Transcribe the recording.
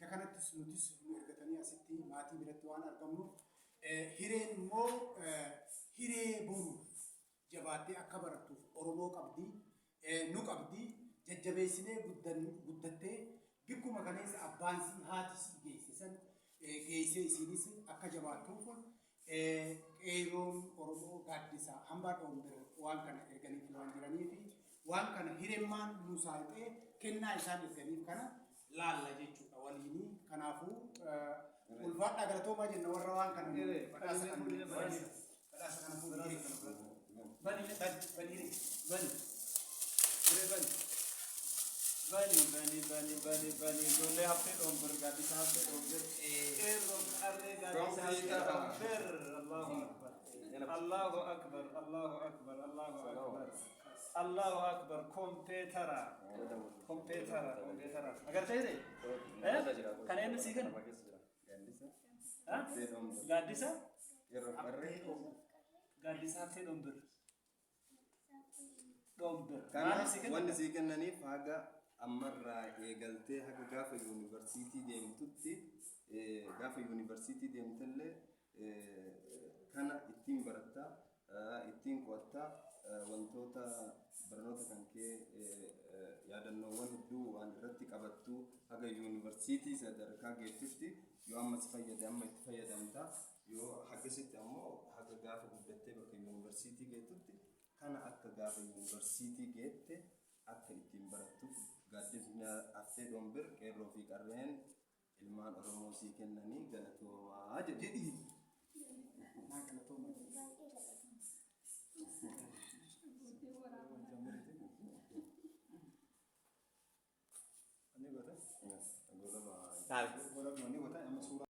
Bikka kanattis nutis nu ergatanii asitti maatii biratti waan argamnuuf hireen immoo hiree boru jabaattee akka barattuuf Oromoo qabdi, nu qabdi, jajjabeessinee guddattee bikkuma kaleessa abbaan sii haati sii geesse san geessee isiinis akka jabaattuuf qeerroon Oromoo gaaddisa hambaa dhoomber waan kana erganiif waan jiraniif waan kana hiremmaan nu saalxee kennaa isaan erganiif kana laalla jechuudha waliinii. Kanaafuu ulfaadhaa galatoomaa jenna warra waan kana badhaasa kana badhaasa kana fuudhee. Bani bani bani bani hiree bani bani bani bani bani bani ijoollee haftee dhombir gaaddisa haftee dhombir qeerroo qarree gaaddisa haftee dhombir. Allahu akbar, Allahu akbar, Allahu akbar, Allahu akbar, Allahu akbar. Kompeetara, kompeetara, kompeetara agartee hiree kan eenyu sii kennu? Gaaddisa gaaddisa haftee dhombir dhombir. Kanaaf wanni sii kennaniif haga ammarraa eegaltee haga gaafa yuunivarsiitii deemtutti, gaafa yuunivarsiitii deemtellee kana ittiin barattaa, ittiin qo'attaa, wantoota barnoota kan kee yaadannoowwan hedduu waan irratti qabattu haga yuunivarsiitii sadarkaa geettutti yoo amma si fayyade amma itti fayyadamta, yoo hagasitti ammoo haga gaafa guddattee bakka yuunivarsiitii geettutti kana akka gaafa yuunivarsiitii geette akka ittiin barattuuf gaaddisni haftee dhombir qeerroo fi qarreen ilmaan Oromoo sii kennanii galatoomaa jedhi. Naa galatooma. Baay'ee galatoomaa. Ni goota. Golaba. Golaba ni goota amma suuraa.